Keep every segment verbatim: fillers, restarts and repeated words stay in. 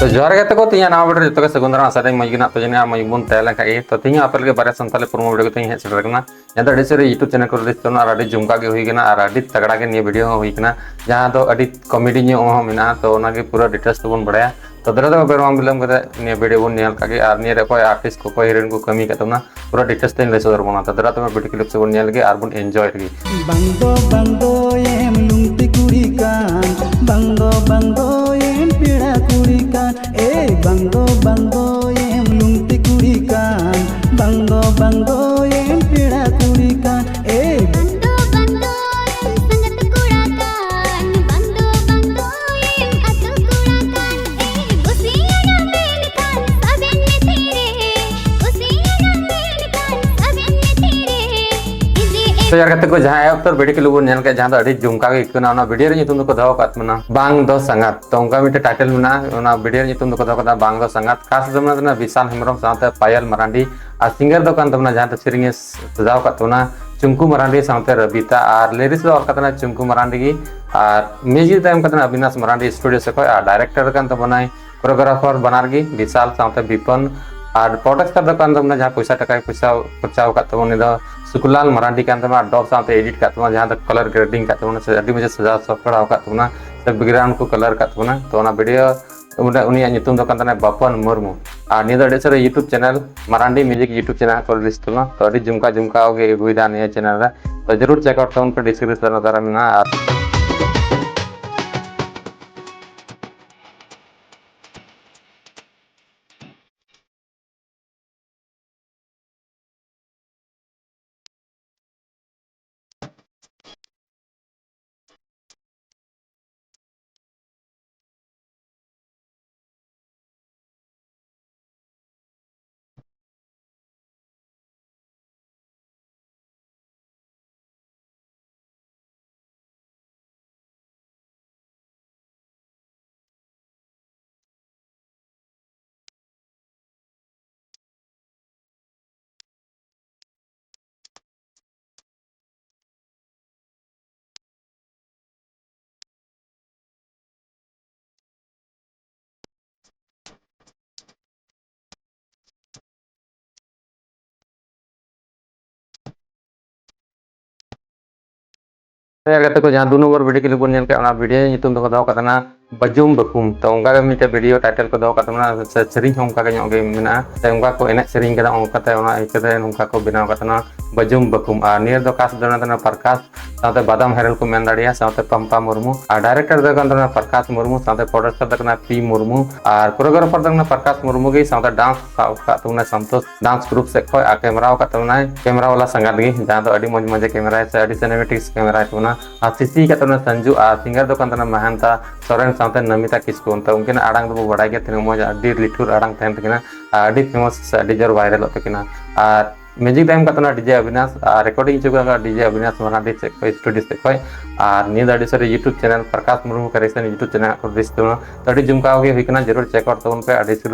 ᱛᱚ ᱡᱚᱦᱟᱨ ᱜᱮ ᱜᱟᱛᱮ ᱠᱚ, ᱛᱮᱦᱮᱧᱟᱜ ᱱᱟᱣᱟ video ᱨᱮ ᱡᱚᱛᱚ ᱜᱮ ᱥᱟᱹᱜᱩᱱ ᱫᱟᱨᱟᱢ᱾ ᱟᱥᱟ ᱫᱟᱹᱧ ᱢᱚᱡᱽ ᱜᱮ ᱢᱮᱱᱟᱜ ᱯᱮ ᱡᱟᱹᱱᱤᱡ ᱟᱨ ᱢᱚᱡᱽ ᱵᱚᱱ ᱛᱟᱦᱮᱸ ᱞᱮᱱ ᱠᱷᱟᱡ ᱜᱮ᱾ ᱛᱚ ᱛᱮᱦᱮᱧ ᱟᱯᱮ ᱞᱟᱹᱜᱤᱫ ᱵᱟᱨᱭᱟ ᱥᱟᱱᱛᱟᱞᱤ promo video ᱠᱟᱛᱮᱧ ᱦᱮᱡ ᱥᱮᱴᱮᱨ ᱟᱠᱟᱱᱟ᱾ ᱡᱟᱦᱟᱸ ᱫᱚ ᱟᱹᱰᱤ ᱥᱟᱹᱨᱤ YouTube channel ᱠᱚᱨᱮ release ᱛᱟᱵᱚᱱᱟ ᱟᱨ ᱟᱹᱰᱤ ᱡᱚᱢᱠᱟᱣ ᱜᱮ ᱦᱩᱭ ᱠᱟᱱᱟ ᱟᱨ ᱟᱹᱰᱤ ᱛᱟᱜᱲᱟ ᱜᱮ ᱱᱤᱭᱟᱹ video ᱦᱚᱸ ᱦᱩᱭ ᱠᱟᱱᱟ, ᱡᱟᱦᱟᱸ ᱫᱚ ᱟᱹᱰᱤ comedy ᱧᱚᱜ ᱦᱚᱸ ᱢᱮᱱᱟᱜᱼᱟ᱾ ᱛᱚ ᱚᱱᱟᱜᱮ ᱯᱩᱨᱟᱹ details ᱛᱮᱵᱚᱱ ᱵᱟᱲᱟᱭᱟ᱾ ᱛᱚ ᱫᱟᱫᱟ ᱛᱟᱠᱚ ᱵᱮᱨ ᱵᱟᱝ ᱵᱤᱞᱚᱢ ᱠᱟᱛᱮ ᱱᱤᱭᱟᱹ video ᱵᱚᱱ ᱧᱮᱞ ᱠᱟᱜ ᱜᱮ ᱟᱨ ᱱᱤᱭᱟᱹ ᱨᱮ ᱚᱠᱚᱭ artist ᱠᱚ, ᱚᱠᱚᱭ heroine ᱠᱚ ᱠᱟᱹᱢᱤ ᱠᱟᱫ ᱛᱟᱵᱚᱱᱟ, ᱯᱩᱨᱟᱹ details ᱛᱮᱧ ᱞᱟᱹᱭ ᱥᱚᱫᱚᱨ ᱵᱚᱱᱟ᱾ ᱛᱚ ᱫᱟᱫᱟ ᱛᱟᱠᱚ video clip ᱥᱮᱫ ᱵᱚᱱ ᱧᱮᱞ ᱜᱮ ᱟᱨ ᱵᱚᱱ enjoy ᱞᱮᱜᱮ᱾ ᱵᱟᱝ ᱫᱚ ᱵᱟᱝ ᱫᱚ ᱮᱢ ᱞᱩᱝᱛᱤ ᱠᱩᱲᱤ ᱠᱟᱱ, ᱵᱟᱝ ᱫᱚ ᱵᱟᱝ ᱫᱚ ᱮᱢ ᱯᱮᱲᱟ ᱠᱩᱲᱤ ᱠᱟᱱ, ᱮ ᱵᱟᱝ ᱫᱚ ᱵᱟᱝ ᱫᱚ ᱮᱢ ᱞᱩᱝᱛᱤ ᱠᱩᱲᱤ ᱠᱟᱱ, ᱵᱟᱝ ᱫᱚ ᱵᱟᱝ ᱫᱚ ᱮᱢ ᱯᱮᱲᱟ ᱠᱩᱲᱤ ᱠᱟᱱ, ᱮ ᱵᱟᱝ ᱫᱚ ᱵᱟᱝ ᱫᱚ ᱮᱢ ᱥᱟᱸᱜᱟᱛ ᱠᱚᱲᱟ ᱠᱟᱱ, ᱵᱟᱝ ᱫᱚ ᱵᱟᱝ ᱫᱚ ᱮᱢ ᱟᱛᱳ ᱠᱚᱲᱟ ᱠᱟᱱ, ᱮ ᱠᱩᱥᱤᱭᱟᱱᱟ ᱢᱮᱱᱠᱷᱟᱱ ᱥᱟᱵᱮᱱ ᱢᱮ ᱛᱤᱨᱮ, ᱠᱩᱥᱤᱭᱟᱱᱟ ᱢᱮᱱᱠᱷᱟᱱ ᱥᱟᱵᱮᱱ ᱢᱮ ᱛᱤᱨᱮ, ᱤᱫᱤ ᱮᱢ ᱛᱚ ᱭᱟᱨ ᱜᱟᱛᱮ ᱠᱚ, ᱡᱟᱦᱟᱸ ᱮᱦᱚᱵ ᱩᱛᱟᱹᱨ video clip ᱵᱚᱱ ᱧᱮᱞ ᱠᱮᱫ, ᱡᱟᱦᱟᱸ ᱫᱚ ᱟᱹᱰᱤ ᱡᱚᱢᱠᱟᱣ ᱜᱮ ᱟᱹᱭᱠᱟᱹᱣ ᱮᱱᱟ, ᱚᱱᱟ video ᱨᱮ ᱧᱩᱛᱩᱢ ᱫᱚᱠᱚ ᱫᱚᱦᱚ ᱟᱠᱟᱫ ᱛᱟᱵᱚᱱᱟ ᱵᱟᱝ ᱫᱚ ᱥᱟᱸᱜᱟᱛ᱾ ᱛᱚ ᱚᱱᱠᱟ ᱢᱤᱫᱴᱮᱱ title ᱢᱮᱱᱟᱜᱼᱟ, ᱚᱱᱟ video ᱨᱮ ᱧᱩᱛᱩᱢ ᱫᱚᱠᱚ ᱫᱚᱦᱚ ᱠᱟᱫᱟ ᱵᱟᱝ ᱫᱚ ᱥᱟᱸᱜᱟᱛ᱾ ᱠᱟᱥ ᱫᱚ ᱢᱮᱱᱟᱜ ᱛᱟᱵᱚᱱᱟ ᱵᱤᱥᱟᱞ ᱦᱮᱢᱵᱨᱚᱢ ᱥᱟᱶᱛᱮ ᱯᱟᱭᱮᱞ ᱢᱟᱨᱟᱱᱰᱤ ᱟᱨ singer ᱫᱚ ᱠᱟᱱ ᱛᱟᱵᱚᱱᱟ, ᱡᱟᱦᱟᱸ ᱛᱮ ᱥᱮᱨᱮᱧ ᱮ ᱥᱟᱡᱟᱣ ᱟᱠᱟᱫ ᱛᱟᱵᱚᱱᱟ ᱪᱩᱝᱠᱩ ᱢᱟᱨᱟᱱᱰᱤ ᱥᱟᱶᱛᱮ ᱨᱚᱵᱤᱛᱟ ᱟᱨ lyrics ᱫᱚ ᱚᱞ ᱟᱠᱟᱫ ᱛᱟᱵᱚᱱᱟ ᱪᱩᱝᱠᱩ ᱢᱟᱨᱟᱱᱰᱤ ᱜᱮ ᱟᱨ music ᱫᱚ ᱮᱢ ᱟᱠᱟᱫ ᱛᱟᱵᱚᱱᱟ ᱚᱵᱤᱱᱟᱥ ᱢᱟᱨᱟᱱᱰᱤ studio ᱥᱮᱫ ᱠᱷᱚᱱ ᱟᱨ director ᱠᱟᱱ ᱛᱟᱵᱚᱱᱟᱭ choreographer ᱵᱟᱱᱟᱨ ᱜᱮ ᱵᱤᱥᱟᱞ ᱥᱟᱶᱛᱮ ᱵᱤᱯᱚᱱ ᱟᱨ producer ᱫᱚ ᱠᱟᱱ ᱛᱟᱵᱚᱱᱟ ᱡᱟᱦᱟᱸ ᱯᱚᱭᱥᱟ ᱴᱟᱠᱟᱭ ᱯᱚᱭᱥᱟ ᱠᱷᱚᱨᱪᱟ ᱟᱠᱟᱫ ᱛᱟᱵᱚᱱᱟ, ᱩᱱᱤ ᱫᱚ ᱥᱩᱠᱩᱞᱟᱞ ᱢᱟᱨᱟᱱᱰᱤ ᱠᱟᱱ ᱛᱟᱵᱚᱱᱟ᱾ ᱟᱨ ᱰᱚᱵ ᱥᱟᱶᱛᱮ edit ᱟᱠᱟᱫ ᱛᱟᱵᱚᱱᱟ, ᱡᱟᱦᱟᱸ ᱫᱚ colour grading ᱟᱠᱟᱫ ᱛᱟᱵᱚᱱᱟ ᱥᱮ ᱟᱹᱰᱤ ᱢᱚᱡᱽ ᱮ ᱥᱟᱡᱟᱣ ᱥᱟᱯᱲᱟᱣ ᱟᱠᱟᱫ ᱛᱟᱵᱚᱱᱟ ᱥᱮ background ᱠᱚ colour ᱟᱠᱟᱫ ᱛᱟᱵᱚᱱᱟ᱾ ᱛᱚ ᱚᱱᱟ video ᱚᱸᱰᱮ ᱩᱱᱤᱭᱟᱜ ᱧᱩᱛᱩᱢ ᱫᱚ ᱠᱟᱱ ᱛᱟᱦᱮᱱᱟ ᱵᱟᱯᱚᱱ ᱢᱩᱨᱢᱩ᱾ ᱟᱨ ᱱᱤᱭᱟᱹ ᱫᱚ ᱟᱹᱰᱤ ᱥᱟᱹᱨᱤ YouTube channel, Marandi music YouTube channel ᱠᱚ release ᱛᱟᱵᱚᱱᱟ᱾ ᱛᱚ ᱟᱹᱰᱤ ᱡᱚᱢᱠᱟᱣ ᱡᱚᱢᱠᱟᱣ ᱜᱮ ᱟᱹᱜᱩᱭᱮᱫᱟ ᱱᱤᱭᱟᱹ channel ᱨᱮ᱾ ᱛᱚ ᱡᱟᱹᱨᱩᱲ check out ᱛᱟᱵᱚᱱ ᱯᱮ, description ᱨᱮ ᱛᱟᱨᱟ ᱢᱮᱱᱟᱜᱼᱟ᱾ ᱟᱨ ᱛᱚ ᱜᱟᱛᱮ ᱠᱚ, ᱡᱟᱦᱟᱸ ᱫᱩ ᱱᱚᱢᱵᱚᱨ ᱵᱷᱤᱰᱤᱭᱳ ᱠᱞᱤᱯ ᱵᱚᱱ ᱧᱮᱞ ᱠᱮᱫ, ᱚᱱᱟ ᱵᱷᱤᱰᱤᱭᱳ ᱧᱩᱛᱩᱢ ᱫᱚᱠᱚ ᱫᱚᱦᱚ ᱠᱟᱜ ᱛᱟᱦᱮᱱᱟ ᱵᱟᱡᱩᱢ ᱵᱟᱠᱩᱢ᱾ ᱛᱚ ᱚᱱᱠᱟ ᱜᱮ ᱢᱤᱫᱴᱮᱱ ᱵᱷᱤᱰᱤᱭᱳ ᱴᱟᱭᱴᱮᱞ ᱠᱚ ᱫᱚᱦᱚ ᱠᱟᱜ ᱛᱟᱵᱚᱱᱟ, ᱥᱮ ᱥᱮᱨᱮᱧ ᱦᱚᱸ ᱚᱱᱠᱟ ᱜᱮ ᱧᱚᱜ ᱜᱮ ᱢᱮᱱᱟᱜᱼᱟ᱾ ᱛᱚ ᱚᱱᱠᱟ ᱠᱚ ᱮᱱᱮᱡ ᱥᱮᱨᱮᱧ ᱠᱟᱫᱟ, ᱚᱱᱠᱟᱛᱮ ᱚᱱᱟ ᱤᱭᱟᱹ ᱠᱟᱛᱮ ᱱᱚᱝᱠᱟ ᱠᱚ ᱵᱮᱱᱟᱣ ᱠᱟᱜ ᱛᱟᱦᱮᱱᱟ ᱵᱟᱡᱩᱢ ᱵᱟᱠᱩᱢ᱾ ᱟᱨ ᱱᱤᱭᱟᱹ ᱫᱚ ᱠᱟᱥᱴ ᱫᱚ ᱠᱟᱱᱟ ᱯᱨᱚᱠᱟᱥ, ᱥᱟᱶᱛᱮ ᱵᱟᱫᱟᱢ ᱦᱮᱨᱮᱞ ᱠᱚ ᱢᱮᱱ ᱫᱟᱲᱮᱭᱟᱜᱼᱟ, ᱥᱟᱶᱛᱮ ᱯᱟᱢᱯᱟ ᱢᱩᱨᱢᱩ᱾ ᱟᱨ ᱰᱟᱭᱨᱮᱠᱴᱚᱨ ᱫᱚ ᱠᱟᱱ ᱛᱟᱵᱚᱱᱟ ᱯᱨᱚᱠᱟᱥ ᱢᱩᱨᱢᱩ, ᱥᱟᱶᱛᱮ ᱯᱨᱚᱰᱭᱩᱥᱟᱨ ᱫᱚ ᱠᱟᱱᱟ ᱯᱤ ᱢᱩᱨᱢᱩ᱾ ᱟᱨ ᱠᱳᱨᱤᱭᱳᱜᱨᱟᱯᱷᱟᱨ ᱫᱚ ᱠᱟᱱᱟ ᱯᱨᱚᱠᱟᱥ ᱢᱩᱨᱢᱩ ᱜᱮ, ᱥᱟᱶᱛᱮ ᱰᱟᱱᱥ ᱥᱟᱵ ᱠᱟᱜ ᱛᱟᱵᱚᱱᱟᱭ ᱥᱚᱱᱛᱳᱥ ᱰᱟᱱᱥ ᱜᱨᱩᱯ ᱥᱮᱫ ᱠᱷᱚᱱ᱾ ᱟᱨ ᱠᱮᱢᱮᱨᱟ ᱟᱠᱟᱫ ᱛᱟᱵᱚᱱᱟᱭ ᱠᱮᱢᱮᱨᱟ ᱵᱟᱞᱟ ᱥᱟᱸᱜᱟᱛ ᱜᱮ, ᱡᱟᱦᱟᱸ ᱫᱚ ᱟᱹᱰᱤ ᱢᱚᱡᱽ ᱢᱚᱡᱽ ᱮ ᱠᱮᱢᱮᱨᱟᱭᱟ ᱥᱮ ᱟᱹᱰᱤ ᱥᱤᱱᱮᱢᱮᱴᱤᱠᱥ ᱠᱮᱢᱮᱨᱟᱭ ᱛᱟᱵᱚᱱᱟ᱾ ᱟᱨ ᱥᱤᱥᱤ ᱟᱠᱟᱫ ᱛᱟᱵᱚᱱᱟ ᱥᱟᱱᱡᱩ, ᱟᱨ ᱥᱤᱝᱜᱟᱨ ᱫᱚ ᱠᱟᱱ ᱛᱟᱵᱚᱱᱟ ᱢᱟᱦᱟᱱᱛᱟ ᱥᱚᱨᱮᱱ ᱥᱟᱶᱛᱮ ᱱᱚᱢᱤᱛᱟ ᱠᱤᱥᱠᱩ᱾ ᱚᱱᱛᱮ ᱩᱱᱠᱤᱱᱟᱜ ᱟᱲᱟᱝ ᱫᱚᱵᱚ ᱵᱟᱲᱟᱭ ᱜᱮᱭᱟ ᱛᱤᱱᱟᱹᱜ ᱢᱚᱡᱽ, ᱟᱹᱰᱤ ᱞᱤᱴᱷᱩᱨ ᱟᱲᱟᱝ ᱛᱟᱦᱮᱱ ᱛᱟᱹᱠᱤᱱᱟ ᱟᱨ ᱟᱹᱰᱤ ᱯᱷᱮᱢᱟᱥ ᱥᱮ ᱟᱹᱰᱤ ᱡᱳᱨ ᱵᱷᱟᱭᱨᱟᱞᱚᱜ ᱛᱟᱹᱠᱤᱱᱟ᱾ ᱟᱨ ᱢᱤᱭᱩᱡᱤᱠ ᱫᱚ ᱮᱢ ᱠᱟᱜ ᱛᱟᱵᱚᱱᱟ ᱰᱤᱡᱮ ᱚᱵᱤᱱᱟᱥ, ᱟᱨ ᱨᱮᱠᱚᱨᱰᱤᱝ ᱦᱚᱪᱚ ᱠᱟᱫᱟ ᱰᱤᱡᱮ ᱚᱵᱤᱱᱟᱥ ᱢᱟᱨᱟᱱᱰᱤ ᱥᱮᱫ ᱠᱷᱚᱱ, ᱥᱴᱩᱰᱤᱭᱳ ᱥᱮᱫ ᱠᱷᱚᱱ᱾ ᱟᱨ ᱱᱤᱭᱟᱹ ᱫᱚ ᱟᱹᱰᱤ ᱥᱟᱹᱨᱤ YouTube channel Prakash Murmu creation YouTube channel ᱠᱚ ᱨᱤᱞᱤᱡᱽ ᱛᱟᱵᱚᱱᱟ᱾ ᱛᱚ ᱟᱹᱰᱤ ᱡᱚᱢᱠᱟᱣ ᱜᱮ ᱦᱩᱭ ᱠᱟᱱᱟ, ᱡᱟᱹᱨᱩᱲ ᱪᱮᱠ ᱟᱣᱩᱴ ᱛᱟᱵᱚᱱ ᱯᱮ᱾ ᱟᱹᱰᱤ ᱥᱩᱨ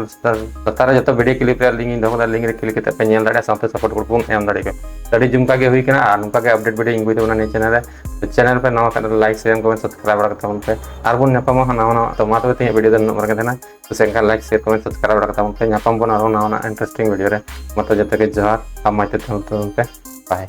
ᱞᱟᱛᱟᱨ ᱨᱮ ᱡᱚᱛᱚ ᱵᱷᱤᱰᱤᱭᱳ ᱠᱞᱤᱯ ᱨᱮᱭᱟᱜ ᱞᱤᱝᱠ ᱤᱧ ᱫᱚᱦᱚ ᱠᱟᱫᱟ, ᱞᱤᱝᱠ ᱨᱮ ᱠᱞᱤᱠ ᱠᱟᱛᱮ ᱯᱮ ᱧᱮᱞ ᱫᱟᱲᱮᱭᱟᱜᱼᱟ, ᱥᱟᱶᱛᱮ ᱥᱟᱯᱳᱨᱴ ᱜᱚᱲᱚ ᱵᱚᱱ ᱮᱢ ᱫᱟᱲᱮᱭᱟᱜᱼᱟ᱾ ᱛᱚ ᱟᱹᱰᱤ ᱡᱚᱢᱠᱟᱣ ᱜᱮ ᱦᱩᱭ ᱠᱟᱱᱟ, ᱟᱨ ᱱᱚᱝᱠᱟ ᱜᱮ ᱟᱯᱰᱮᱴ ᱵᱷᱤᱰᱤᱭᱳ ᱤᱧ ᱟᱹᱜᱩᱭ ᱛᱟᱵᱚᱱᱟ ᱱᱤᱭᱟᱹ ᱪᱮᱱᱮᱞ ᱨᱮ᱾ ᱛᱚ ᱪᱮᱱᱮᱞ ᱯᱮ ᱱᱟᱣᱟ ᱠᱷᱟᱱ ᱞᱟᱭᱤᱠ, ᱥᱮᱭᱟᱨ, ᱠᱚᱢᱮᱱᱴ, ᱥᱟᱵᱥᱠᱨᱟᱭᱤᱵ ᱵᱟᱲᱟ ᱠᱟᱛᱟ ᱵᱚᱱ ᱯᱮ᱾ ᱟᱨ ᱵᱚᱱ ᱧᱟᱯᱟᱢᱟ ᱦᱟᱸᱜ ᱱᱟᱣᱟ ᱱᱟᱣᱟ᱾ ᱛᱚ ᱢᱟ ᱛᱚᱵᱮ ᱛᱮᱦᱮᱧᱟᱜ ᱵᱷᱤᱰᱤᱭᱳ ᱫᱚ ᱱᱩᱱᱟᱹᱜ ᱵᱟᱨᱟ ᱜᱮ ᱛᱟᱦᱮᱱᱟ᱾ ᱠᱩᱥᱤᱭᱟᱜ ᱠᱷᱟᱱ ᱞᱟᱭᱤᱠ, ᱥᱮᱭᱟᱨ, ᱠᱚᱢᱮᱱᱴ, ᱥᱟᱵᱥᱠᱨᱟᱭᱤᱵ ᱵᱟᱲᱟ ᱠᱟᱛᱟ ᱵᱚᱱ ᱯᱮ᱾ ᱧᱟᱯᱟᱢ ᱵᱚᱱ ᱟᱨᱦᱚᱸ ᱱᱟᱣᱟ ᱱᱟᱣᱟ ᱤᱱᱴᱟᱨᱮᱥᱴᱤᱝ ᱵᱷᱤᱰᱤᱭᱳ ᱨᱮ᱾ ᱢᱟ ᱛᱚ ᱡᱚᱛᱚ ᱜᱮ ᱡᱚᱦᱟᱨ, ᱟᱨ ᱢᱚᱡᱽ ᱛᱮ ᱛᱟᱦᱮᱱ ᱛᱟᱵᱚᱱ ᱯᱮ᱾ ᱵᱟᱭ᱾